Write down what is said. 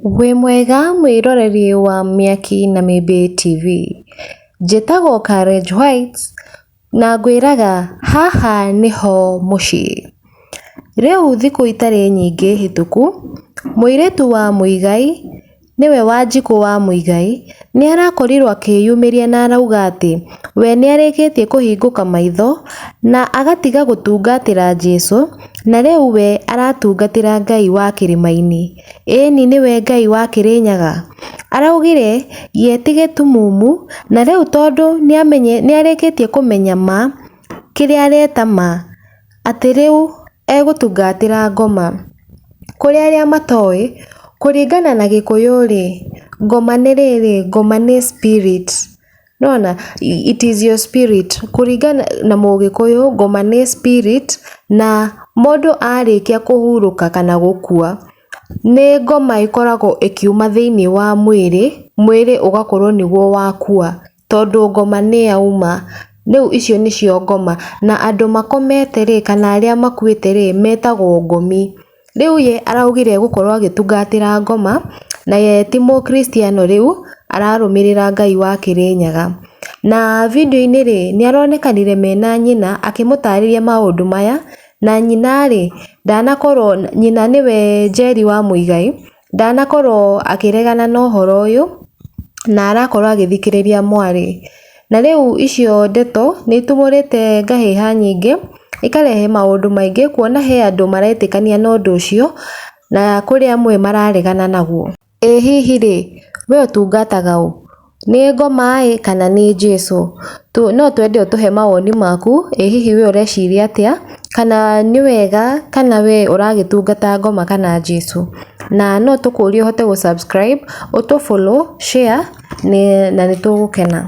Wĩ mwega mwĩroreri wa Mĩaki na Mĩmbĩ TV, njĩtagwo Courage White na ngwĩraga haha nĩho mũciĩ. Rĩu thikũ itarĩ nyingĩ hĩtũku, mũirĩtu wa Muigai, nĩwe Wanjikũ wa Muigai, nĩ arakorirwo akĩyumĩria na arauga atĩ, we nĩ arĩkĩtie kũhingũka maitho, na agatiga gũtungatĩra Jesu, na rĩu we aratungatĩra Ngai wa kĩrĩma-inĩ. Ĩni nĩwe Ngai wa Kĩrĩnyaga. Araugire ye ti gĩtumumu, na rĩu tondũ nĩ arĩkĩtie kũmenya ma, kĩrĩa areta ma, atĩ rĩu egũtungatĩra ngoma. Kũrĩ arĩa matoĩ, kũringana na Gĩkũyũ-rĩ, ngoma nĩ rĩrĩ, ngoma nĩ spirit. Nĩwona, it is your spirit. Kũringana na mũgĩkũyũ, ngoma nĩ spirit, na mũndũ arĩkia kũhurũka kana gũkua, nĩ ngoma ĩkoragwo ĩkiuma thĩiniĩ wa mwĩrĩ, mwĩrĩ ũgakorwo nĩguo wakua, tondũ ngoma nĩ yauma. Rĩu icio nĩcio ngoma, na andũ makomete-rĩ, kana arĩa makuĩte-rĩ, metagwo ngomi. Rĩu ye araugire egũkorwo agĩtungatĩra ngoma, na ye ti mũkristiano rĩu, ararũmĩrĩra Ngai wa Kĩrĩnyaga. Na video-inĩ rĩ, nĩ aronekanire mena nyina akĩmũtarĩria maũndũ maya, na nyina-rĩ, ndanakorwo, nyina nĩwe Njeri wa Muigai, ndanakorwo akĩregana na ũhoro ũyũ, na arakorwo agĩthikĩrĩria mwarĩ. Na rĩu icio ndeto nĩ itumũrĩte ngahĩha nyingĩ, ikarehe maũndũ maingĩ, kuona he andũ maretĩkania na ũndũ ũcio, na kũrĩ amwe mararegana naguo. Ĩ hihi rĩ, we ũtungataga ũ? Nĩ ngoma ĩ kana nĩ Jesu? No twende ũtũhe mawoni maku, ĩ hihi we ũreciria atĩa, kana nĩ wega kana we ũragĩtungata ngoma kana Jesu? Na no tũkũrie ũhote gũ subscribe, ũtũ follow, share, na nĩ tũgũkena.